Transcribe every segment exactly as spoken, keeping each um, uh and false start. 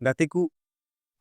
ᱜᱟᱛᱮ ᱠᱚ,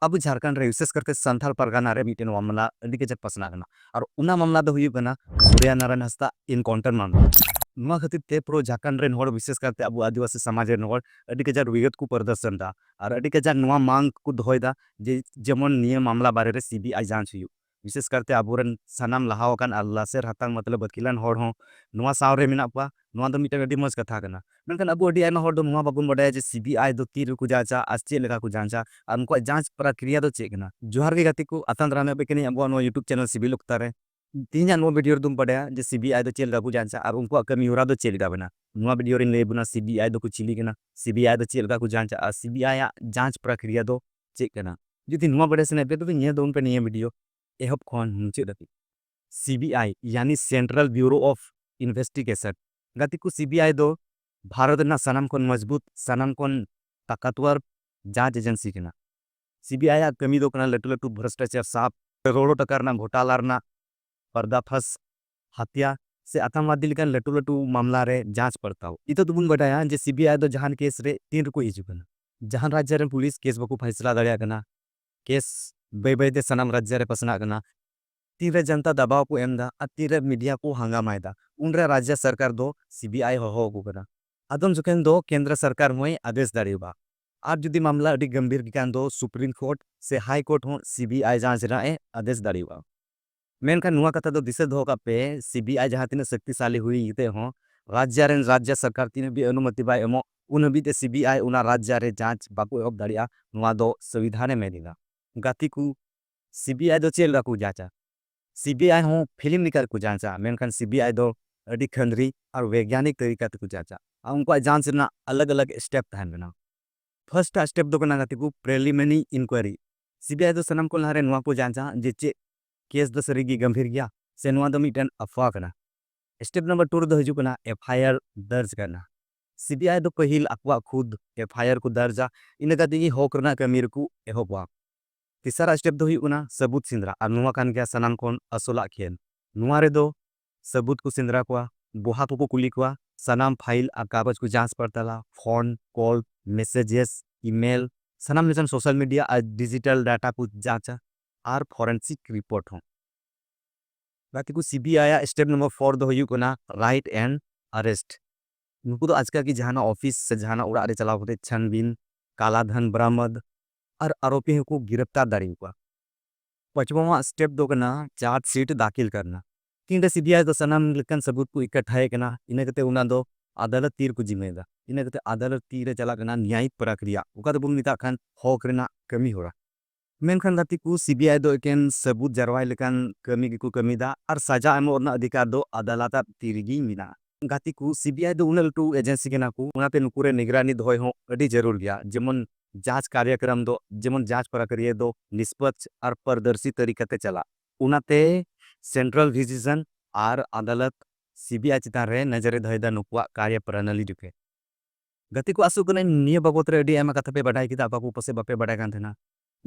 ᱟᱵᱚ ᱡᱷᱟᱲᱠᱷᱚᱸᱰ ᱨᱮ, ᱵᱤᱥᱮᱥ ᱠᱟᱨᱛᱮ ᱥᱟᱱᱛᱟᱲ ᱯᱟᱨᱜᱟᱱᱟ ᱨᱮ ᱢᱤᱫᱴᱮᱱ ᱢᱟᱢᱞᱟ ᱟᱹᱰᱤ ᱠᱟᱡᱟᱠ ᱯᱟᱥᱱᱟᱜ ᱠᱟᱱᱟ᱾ ᱟᱨ ᱚᱱᱟ ᱢᱟᱢᱞᱟ ᱫᱚ ᱦᱩᱭᱩᱜ ᱠᱟᱱᱟ ᱥᱩᱨᱭᱟ ᱱᱟᱨᱟᱭᱚᱱ ᱦᱟᱸᱥᱫᱟ ᱮᱱᱠᱟᱣᱩᱱᱴᱟᱨ ᱢᱟᱢᱞᱟ᱾ ᱱᱚᱣᱟ ᱠᱷᱟᱹᱛᱤᱨ ᱛᱮ ᱯᱩᱨᱟᱹ ᱡᱷᱟᱲᱠᱷᱚᱸᱰ ᱨᱮᱱ ᱦᱚᱲ, ᱵᱤᱥᱮᱥ ᱠᱟᱨᱛᱮ ᱟᱵᱚ ᱟᱹᱫᱤᱵᱟᱹᱥᱤ ᱥᱚᱢᱟᱡᱽ ᱨᱮᱱ ᱦᱚᱲ ᱟᱹᱰᱤ ᱠᱟᱡᱟᱠ ᱵᱤᱨᱳᱫᱷ ᱠᱚ ᱯᱨᱚᱫᱚᱨᱥᱚᱱ ᱮᱫᱟ᱾ ᱟᱨ ᱟᱹᱰᱤ ᱠᱟᱡᱟᱠ ᱱᱚᱣᱟ ᱢᱟᱝ ᱠᱚ ᱫᱚᱦᱚᱭᱮᱫᱟ ᱡᱮ ᱡᱮᱢᱚᱱ ᱱᱤᱭᱟᱹ ᱢᱟᱢᱞᱟ ᱵᱟᱨᱮ ᱨᱮ ᱥᱤ ᱵᱤ ᱟᱭ ᱡᱟᱸᱪ ᱦᱩᱭᱩᱜ᱾ ᱵᱤᱥᱮᱥ ᱠᱟᱨᱛᱮ ᱟᱵᱚᱨᱮᱱ ᱥᱟᱱᱟᱢ ᱞᱟᱦᱟ ᱟᱠᱟᱱ ᱟᱨ ᱞᱟᱥᱮᱨ ᱦᱟᱛᱟᱝ ᱢᱚᱛᱞᱚᱵ ᱟᱹᱠᱤᱞᱟᱱ ᱦᱚᱲ ᱦᱚᱸ ᱱᱚᱣᱟ ᱥᱟᱶ ᱨᱮ ᱢᱮᱱᱟᱜ ᱠᱚᱣᱟ᱾ ᱱᱚᱣᱟ ᱫᱚ ᱢᱤᱫᱴᱟᱝ ᱟᱹᱰᱤ ᱢᱚᱡᱽ ᱠᱟᱛᱷᱟ ᱠᱟᱱᱟ᱾ ᱢᱮᱱᱠᱷᱟᱱ ᱟᱵᱚ ᱟᱹᱰᱤ ᱟᱭᱢᱟ ᱦᱚᱲ ᱫᱚ ᱱᱚᱣᱟ ᱵᱟᱵᱚᱱ ᱵᱟᱰᱟᱭᱟ ᱡᱮ ᱥᱤ ᱵᱤ ᱟᱭ ᱫᱚ ᱛᱤ ᱨᱮᱠᱚ ᱡᱟᱸᱪᱟ ᱟᱨ ᱪᱮᱫ ᱞᱮᱠᱟ ᱠᱚ ᱡᱟᱸᱪᱟ ᱟᱨ ᱩᱱᱠᱩᱣᱟᱜ ᱡᱟᱸᱪ ᱯᱨᱚᱠᱨᱤᱭᱟ ᱫᱚ ᱪᱮᱫ ᱠᱟᱱᱟ᱾ ᱡᱚᱦᱟᱨ ᱜᱮ ᱜᱟᱛᱮ ᱠᱚ, ᱟᱛᱟᱝ ᱫᱟᱨᱟᱢᱮᱫ ᱯᱮ ᱠᱟᱹᱱᱟᱹᱧ ᱟᱵᱚᱣᱟᱜ ᱱᱚᱣᱟ YouTube channel ᱥᱤᱵᱤᱞ ᱚᱠᱛᱟ ᱨᱮ᱾ ᱛᱮᱦᱮᱧᱟᱜ ᱱᱚᱣᱟ ᱵᱷᱤᱰᱤᱭᱳ ᱨᱮᱫᱚᱢ ᱵᱟᱰᱟᱭᱟ ᱡᱮ ᱥᱤ ᱵᱤ ᱟᱭ ᱫᱚ ᱪᱮᱫ ᱞᱮᱠᱟ ᱠᱚ ᱡᱟᱸᱪᱟ ᱟᱨ ᱩᱱᱠᱩᱣᱟᱜ ᱠᱟᱹᱢᱤ ᱦᱚᱨᱟ ᱫᱚ ᱪᱮᱫ ᱞᱮᱠᱟ ᱢᱮᱱᱟᱜᱼᱟ᱾ ᱱᱚᱣᱟ ᱵᱷᱤᱰᱤᱭᱳ ᱨᱤᱧ ᱞᱟᱹᱭ ᱟᱵᱚᱱᱟ ᱥᱤ ᱵᱤ ᱟᱭ ᱫᱚᱠᱚ ᱪᱤᱞᱤ ᱠᱟᱱᱟ, ᱥᱤ ᱵᱤ ᱟᱭ ᱫᱚ ᱪᱮᱫ ᱞᱮᱠᱟ ᱠᱚ ᱡᱟᱸᱪᱟ ᱟᱨ ᱥᱤ ᱵᱤ ᱟᱭ ᱟᱜ ᱡᱟᱸᱪ ᱯᱨᱚᱠᱨᱤᱭᱟ ᱫᱚ ᱪᱮᱫ ᱠᱟᱱᱟ᱾ ᱡᱩᱫᱤ ᱱᱚᱣᱟ ᱵᱟᱰᱟᱭ ᱥᱟᱱᱟᱭᱮᱫ ᱯᱮ, ᱛᱚᱵᱮ ᱧᱮᱞ ᱛᱟᱵᱚᱱ ᱯᱮ ᱱᱤᱭᱟᱹ ᱵᱷᱤᱰᱤᱭᱳ ᱮᱦᱚᱵ ᱠᱷᱚᱱ ᱢᱩᱪᱟᱹᱫ ᱫᱷᱟᱹᱵᱤᱡ᱾ ᱥᱤ ᱵᱤ ᱟᱭ, ᱭᱟᱱᱤ Central Bureau of Investigation᱾ ᱜᱟᱛᱮ ᱠᱚ, ᱥᱤ ᱵᱤ ᱟᱭ ᱫᱚ ᱵᱷᱟᱨᱚᱛ ᱨᱮᱱᱟᱜ ᱥᱟᱱᱟᱢ ᱠᱷᱚᱱ ᱢᱚᱡᱽᱵᱩᱛ, ᱥᱟᱱᱟᱢ ᱠᱷᱚᱱ ᱛᱟᱠᱟᱛᱣᱟᱨ ᱡᱟᱸᱪ ᱮᱡᱮᱱᱥᱤ ᱠᱟᱱᱟ᱾ ᱥᱤ ᱵᱤ ᱟᱭ ᱟᱜ ᱠᱟᱹᱢᱤ ᱫᱚ ᱠᱟᱱᱟ ᱞᱟᱹᱴᱩ ᱞᱟᱹᱴᱩ ᱵᱷᱨᱚᱥᱴᱟᱪᱟᱨ ᱥᱟᱵ, ᱠᱟᱨᱳᱲ ᱴᱟᱠᱟ ᱨᱮᱱᱟᱜ ᱜᱷᱚᱴᱟᱞᱟ ᱨᱮᱱᱟᱜ ᱯᱟᱨᱫᱟᱯᱷᱟᱥ, ᱦᱟᱛᱭᱟ ᱥᱮ ᱟᱛᱟᱝᱵᱟᱫᱤ ᱞᱮᱠᱟᱱ ᱞᱟᱹᱴᱩ ᱞᱟᱹᱴᱩ ᱢᱟᱢᱞᱟ ᱨᱮ ᱡᱟᱸᱪ ᱯᱟᱲᱛᱟᱣ᱾ ᱱᱤᱛᱚᱜ ᱫᱚᱵᱚᱱ ᱵᱟᱰᱟᱭᱟ ᱡᱮ ᱥᱤ ᱵᱤ ᱟᱭ ᱫᱚ ᱡᱟᱦᱟᱱ ᱠᱮᱥ ᱨᱮ ᱛᱤᱱ ᱨᱮᱠᱚ ᱦᱤᱡᱩᱜ ᱠᱟᱱᱟ᱾ ᱡᱟᱦᱟᱱ ᱨᱟᱡᱽᱡᱚ ᱨᱮᱱ ᱯᱩᱞᱤᱥ ᱠᱮᱥ ᱵᱟᱠᱚ ᱯᱷᱟᱭᱥᱞᱟ ᱫᱟᱲᱮᱭᱟᱜ ᱠᱟᱱᱟ, ᱠᱮᱥ ᱵᱟᱹᱭ ᱵᱟᱹᱭ ᱛᱮ ᱥᱟᱱᱟᱢ ᱨᱟᱡᱽᱡᱚ ᱨᱮ ᱯᱟᱥᱱᱟᱜ ᱠᱟᱱᱟ᱾ ᱛᱤᱱᱨᱮ ᱡᱚᱱᱛᱟ ᱫᱟᱵᱟᱣ ᱠᱚ ᱮᱢ ᱮᱫᱟ ᱟᱨ ᱛᱤᱱᱨᱮ ᱢᱤᱰᱤᱭᱟ ᱠᱚ ᱦᱟᱝᱜᱟᱢᱟᱭᱮᱫᱟ, ᱩᱱᱨᱮ ᱨᱟᱡᱽᱡᱚ ᱥᱚᱨᱠᱟᱨ ᱫᱚ ᱥᱤ ᱵᱤ ᱟᱭ ᱦᱚᱦᱚ ᱟᱠᱚ ᱠᱟᱱᱟ᱾ ᱟᱫᱚᱢ ᱡᱚᱠᱷᱚᱱ ᱫᱚ ᱠᱮᱱᱫᱨᱚ ᱥᱚᱨᱠᱟᱨ ᱦᱚᱸᱭ ᱟᱫᱮᱥ ᱫᱟᱲᱮᱭᱟᱜᱼᱟ᱾ ᱟᱨ ᱡᱩᱫᱤ ᱢᱟᱢᱞᱟ ᱟᱹᱰᱤ ᱜᱟᱢᱵᱷᱤᱨ ᱜᱮ ᱠᱷᱟᱱ ᱫᱚ ᱥᱩᱯᱨᱤᱢ ᱠᱳᱨᱴ ᱥᱮ ᱦᱟᱭ ᱠᱳᱨᱴ ᱦᱚᱸ ᱥᱤ ᱵᱤ ᱟᱭ ᱡᱟᱸᱪ ᱨᱮᱱᱟᱜ ᱮ ᱟᱫᱮᱥ ᱫᱟᱲᱮᱭᱟᱜᱼᱟ᱾ ᱢᱮᱱᱠᱷᱟᱱ ᱱᱚᱣᱟ ᱠᱟᱛᱷᱟ ᱫᱚ ᱫᱤᱥᱟᱹ ᱫᱚᱦᱚ ᱠᱟᱜ ᱯᱮ, ᱥᱤ ᱵᱤ ᱟᱭ ᱡᱟᱦᱟᱸ ᱛᱤᱱᱟᱹᱜ ᱥᱚᱠᱛᱤᱥᱟᱞᱤ ᱦᱩᱭ ᱠᱟᱛᱮ ᱦᱚᱸ ᱨᱟᱡᱽᱡᱚ ᱨᱮᱱ ᱨᱟᱡᱽᱡᱚ ᱥᱚᱨᱠᱟᱨ ᱛᱤᱱ ᱦᱟᱹᱵᱤᱡ ᱚᱱᱩᱢᱚᱛᱤ ᱵᱟᱭ ᱮᱢᱚᱜ, ᱩᱱ ᱦᱟᱹᱵᱤᱡ ᱛᱮ ᱥᱤ ᱵᱤ ᱟᱭ ᱚᱱᱟ ᱨᱟᱡᱽᱡᱚ ᱨᱮ ᱡᱟᱸᱪ ᱵᱟᱠᱚ ᱮᱦᱚᱵ ᱫᱟᱲᱮᱭᱟᱜᱼᱟ᱾ ᱱᱚᱣᱟ ᱫᱚ ᱥᱚᱝᱵᱤᱫᱷᱟᱱ ᱮ ᱢᱮᱱ ᱮᱫᱟ᱾ ᱜᱟᱛᱮ ᱠᱚ, ᱥᱤ ᱵᱤ ᱟᱭ ᱫᱚ ᱪᱮᱫ ᱞᱮᱠᱟ ᱠᱚ ᱡᱟᱸᱪᱟ? ᱥᱤ ᱵᱤ ᱟᱭ ᱦᱚᱸ ᱯᱷᱤᱞᱢ ᱞᱮᱠᱟ ᱠᱚ ᱡᱟᱸᱪᱟ, ᱢᱮᱱᱠᱷᱟᱱ ᱥᱤ ᱵᱤ ᱟᱭ ᱫᱚ ᱟᱹᱰᱤ ᱠᱷᱟᱹᱱᱫᱽᱨᱤ ᱟᱨ ᱵᱳᱭᱜᱟᱱᱤᱠ ᱛᱟᱹᱨᱤᱠᱟ ᱛᱮᱠᱚ ᱡᱟᱸᱪᱟ᱾ ᱟᱨ ᱩᱱᱠᱩᱣᱟᱜ ᱡᱟᱸᱪ ᱨᱮᱱᱟᱜ ᱟᱞᱟᱜᱽ ᱟᱞᱟᱜᱽ ᱥᱴᱮᱯ ᱛᱟᱦᱮᱱ ᱠᱟᱱᱟ᱾ ᱯᱷᱟᱨᱥᱴ ᱥᱴᱮᱯ ᱫᱚ ᱠᱟᱱᱟ ᱜᱟᱛᱮ ᱠᱚ ᱯᱨᱤᱞᱤᱢᱤᱱᱟᱨᱤ ᱤᱱᱠᱩᱭᱟᱨᱤ᱾ ᱥᱤ ᱵᱤ ᱟᱭ ᱫᱚ ᱥᱟᱱᱟᱢ ᱠᱷᱚᱱ ᱞᱟᱦᱟᱨᱮ ᱱᱚᱣᱟ ᱠᱚ ᱡᱟᱸᱪᱟ ᱡᱮ ᱪᱮᱫ ᱠᱮᱥ ᱫᱚ ᱥᱟᱹᱨᱤᱜᱮ ᱜᱟᱢᱵᱷᱤᱨ ᱜᱮᱭᱟ ᱥᱮ ᱱᱚᱣᱟ ᱫᱚ ᱢᱤᱫᱴᱮᱱ ᱟᱯᱷᱣᱟ ᱠᱟᱱᱟ᱾ ᱥᱴᱮᱯ ᱱᱟᱢᱵᱟᱨ ᱴᱩ ᱨᱮᱫᱚ ᱦᱤᱡᱩᱜ ᱠᱟᱱᱟ ᱮᱯᱷ ᱟᱭ ᱟᱨ ᱫᱟᱨᱡᱽ ᱠᱟᱱᱟ᱾ ᱥᱤ ᱵᱤ ᱟᱭ ᱫᱚ ᱯᱟᱹᱦᱤᱞ ᱟᱠᱚᱣᱟᱜ ᱠᱷᱩᱫ ᱮᱯᱷ ᱟᱭ ᱟᱨ ᱠᱚ ᱫᱟᱨᱡᱟ, ᱤᱱᱟᱹ ᱠᱟᱛᱮ ᱜᱮ ᱦᱚᱠ ᱨᱮᱱᱟᱜ ᱠᱟᱹᱢᱤ ᱨᱮᱠᱚ ᱮᱦᱚᱵᱚᱜᱼᱟ᱾ ᱛᱮᱥᱟᱨᱟᱜ ᱥᱴᱮᱯ ᱫᱚ ᱦᱩᱭᱩᱜ ᱠᱟᱱᱟ ᱥᱟᱹᱵᱩᱛ ᱥᱮᱸᱫᱽᱨᱟ, ᱟᱨ ᱱᱚᱣᱟ ᱠᱟᱱ ᱜᱮᱭᱟ ᱥᱟᱱᱟᱢ ᱠᱷᱚᱱ ᱟᱥᱚᱞᱟᱜ ᱠᱷᱮᱞ᱾ ᱱᱚᱣᱟ ᱨᱮᱫᱚ ᱥᱟᱹᱵᱩᱛ ᱠᱚ ᱥᱮᱸᱫᱽᱨᱟ ᱠᱚᱣᱟ, ᱵᱚᱦᱟ ᱠᱚᱠᱚ ᱠᱩᱞᱤ ᱠᱚᱣᱟ, ᱥᱟᱱᱟᱢ ᱯᱷᱟᱭᱤᱞ ᱟᱨ ᱠᱟᱜᱚᱡᱽ ᱠᱚ ᱡᱟᱸᱪ ᱯᱟᱲᱛᱟᱞᱟ, ᱯᱷᱳᱱ ᱠᱚᱞ, ᱢᱮᱥᱮᱡᱮᱥ, ᱤᱢᱮᱞ, ᱥᱟᱱᱟᱢ ᱞᱮᱠᱟᱱ social media ᱟᱨ digital data ᱠᱚ ᱡᱟᱸᱪᱟ ᱟᱨ forensic report ᱦᱚᱸ᱾ ᱜᱟᱛᱮ ᱠᱚ, ᱥᱤᱵᱤᱟᱭ ᱟᱜ step number four ᱫᱚ ᱦᱩᱭᱩᱜ ᱠᱟᱱᱟ right and arrest᱾ ᱱᱩᱠᱩ ᱫᱚ ᱟᱪᱠᱟ ᱜᱮ ᱡᱟᱦᱟᱱᱟᱜ ᱚᱯᱷᱤᱥ ᱥᱮ ᱡᱟᱦᱟᱱᱟᱜ ᱚᱲᱟᱜ ᱨᱮ ᱪᱟᱞᱟᱣ ᱠᱟᱛᱮ ᱪᱷᱟᱱᱵᱤᱱ, ᱠᱟᱞᱟ ᱫᱷᱟᱱ ᱵᱟᱨᱟᱢᱚᱫ ᱟᱨ ᱟᱨᱳᱯᱤ ᱦᱚᱸᱠᱚ ᱜᱤᱨᱯᱷᱛᱟᱨ ᱫᱟᱲᱮᱭᱟᱠᱚᱣᱟ᱾ ᱯᱟᱸᱪᱣᱟᱣᱟᱜ step ᱫᱚ ᱠᱟᱱᱟ charge sheet ᱫᱟᱠᱷᱤᱞ ᱠᱟᱨᱱᱟ᱾ ᱛᱤᱱᱨᱮ ᱥᱤᱵᱤᱟᱭ ᱫᱚ ᱥᱟᱱᱟᱢ ᱞᱮᱠᱟᱱ ᱥᱟᱹᱵᱩᱛ ᱠᱚ ᱤᱠᱟᱴᱷᱟᱭᱮ ᱠᱟᱱᱟ, ᱤᱱᱟᱹ ᱠᱟᱛᱮ ᱚᱱᱟ ᱫᱚ ᱟᱫᱟᱞᱚᱛ ᱛᱤ ᱨᱮᱠᱚ ᱡᱤᱢᱟᱹᱭᱮᱫᱟ᱾ ᱤᱱᱟᱹ ᱠᱟᱛᱮ ᱟᱫᱟᱞᱚᱛ ᱛᱤ ᱨᱮ ᱪᱟᱞᱟᱜ ᱠᱟᱱᱟ ᱱᱭᱟᱭᱤᱠ ᱯᱨᱚᱠᱨᱤᱭᱟ, ᱚᱠᱟ ᱫᱚᱵᱚᱱ ᱢᱮᱛᱟᱜ ᱠᱟᱱ ᱦᱚᱠ ᱨᱮᱱᱟᱜ ᱠᱟᱹᱢᱤ ᱦᱚᱨᱟ᱾ ᱢᱮᱱᱠᱷᱟᱱ ᱜᱟᱛᱮ ᱠᱚ, ᱥᱤᱵᱤᱟᱭ ᱫᱚ ᱮᱠᱮᱱ ᱥᱟᱹᱵᱩᱛ ᱡᱟᱨᱣᱟᱭ ᱞᱮᱠᱟᱱ ᱠᱟᱹᱢᱤ ᱜᱮᱠᱚ ᱠᱟᱹᱢᱤᱭᱮᱫᱟ ᱟᱨ ᱥᱟᱡᱟ ᱮᱢᱚᱜ ᱨᱮᱱᱟᱜ ᱚᱫᱷᱤᱠᱟᱨ ᱫᱚ ᱟᱫᱟᱞᱚᱛ ᱟᱜ ᱛᱤ ᱨᱮᱜᱮ ᱢᱮᱱᱟᱜᱼᱟ᱾ ᱜᱟᱛᱮ ᱠᱚ, ᱥᱤᱵᱤᱟᱭ ᱫᱚ ᱩᱱᱟᱹᱜ ᱞᱟᱹᱴᱩ agency ᱠᱟᱱᱟ ᱠᱚ, ᱚᱱᱟᱛᱮ ᱱᱩᱠᱩ ᱨᱮ ᱱᱤᱜᱽᱨᱟᱱᱤ ᱫᱚᱦᱚᱭ ᱦᱚᱸ ᱟᱹᱰᱤ ᱡᱟᱹᱨᱩᱲ ᱜᱮᱭᱟ᱾ ᱡᱮᱢᱚᱱ ᱡᱟᱸᱪ ᱠᱟᱨᱭᱟᱠᱨᱚᱢ ᱫᱚ, ᱡᱮᱢᱚᱱ ᱡᱟᱸᱪ ᱯᱨᱚᱠᱨᱤᱭᱟ ᱫᱚ ᱱᱤᱥᱯᱚᱠᱥ ᱟᱨ ᱯᱟᱨᱫᱚᱨᱥᱤ ᱛᱟᱹᱨᱤᱠᱟ ᱛᱮ ᱪᱟᱞᱟᱜ᱾ ᱚᱱᱟᱛᱮ central decision ᱟᱨ ᱟᱫᱟᱞᱚᱛ ᱥᱤᱵᱤᱟᱭ ᱪᱮᱛᱟᱱ ᱨᱮ ᱱᱚᱡᱚᱨᱮ ᱫᱚᱦᱚᱭᱮᱫᱟ ᱱᱩᱠᱩᱣᱟᱜ ᱠᱟᱨᱭᱚ ᱯᱨᱚᱱᱟᱞᱤ ᱡᱚᱠᱷᱮ᱾ ᱜᱟᱛᱮ ᱠᱚ, ᱟᱥᱚᱜ ᱠᱟᱹᱱᱟᱹᱧ ᱱᱤᱭᱟᱹ ᱵᱟᱵᱚᱛ ᱨᱮ ᱟᱹᱰᱤ ᱟᱭᱢᱟ ᱠᱟᱛᱷᱟ ᱯᱮ ᱵᱟᱰᱟᱭ ᱠᱮᱫᱟ, ᱚᱠᱟ ᱠᱚ ᱯᱟᱥᱮᱡ ᱵᱟᱯᱮ ᱵᱟᱰᱟᱭ ᱠᱟᱱ ᱛᱟᱦᱮᱱᱟ᱾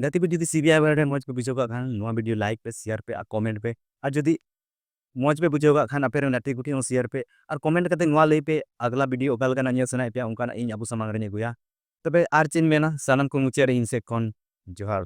ᱜᱟᱛᱮ ᱠᱚ, ᱡᱩᱫᱤ ᱥᱤᱵᱤᱟᱭ ᱵᱟᱨᱮ ᱨᱮ ᱢᱚᱡᱽ ᱯᱮ ᱵᱩᱡᱷᱟᱹᱣ ᱠᱟᱜ ᱠᱷᱟᱱ, ᱱᱚᱣᱟ video like ᱯᱮ, share ᱯᱮ ᱟᱨ comment ᱯᱮ᱾ ᱟᱨ ᱡᱩᱫᱤ ᱢᱚᱡᱽ ᱯᱮ ᱵᱩᱡᱷᱟᱹᱣ ᱠᱟᱜ ᱠᱷᱟᱱ, ᱟᱯᱮ ᱨᱮᱱ ᱜᱟᱛᱮ ᱠᱚ ᱴᱷᱮᱱ ᱦᱚᱸ share ᱯᱮ ᱟᱨ comment ᱠᱟᱛᱮ ᱱᱚᱣᱟ ᱞᱟᱹᱭ ᱯᱮ, ᱟᱜᱽᱞᱟ video ᱚᱠᱟ ᱞᱮᱠᱟᱱᱟᱜ ᱧᱮᱞ ᱥᱟᱱᱟᱭᱮᱫ ᱯᱮᱭᱟ, ᱚᱱᱠᱟᱱᱟᱜ ᱤᱧ ᱟᱵᱚ ᱥᱟᱢᱟᱝ ᱨᱮᱧ ᱟᱹᱜᱩᱭᱟ᱾ ᱛᱚᱵᱮ ᱟᱨ ᱪᱮᱫ ᱤᱧ ᱢᱮᱱᱟ, ᱥᱟᱱᱟᱢ ᱠᱚ ᱢᱩᱪᱟᱹᱫ ᱨᱮ ᱤᱧ ᱥᱮᱫ ᱠᱷᱚᱱ ᱡᱚᱦᱟᱨ᱾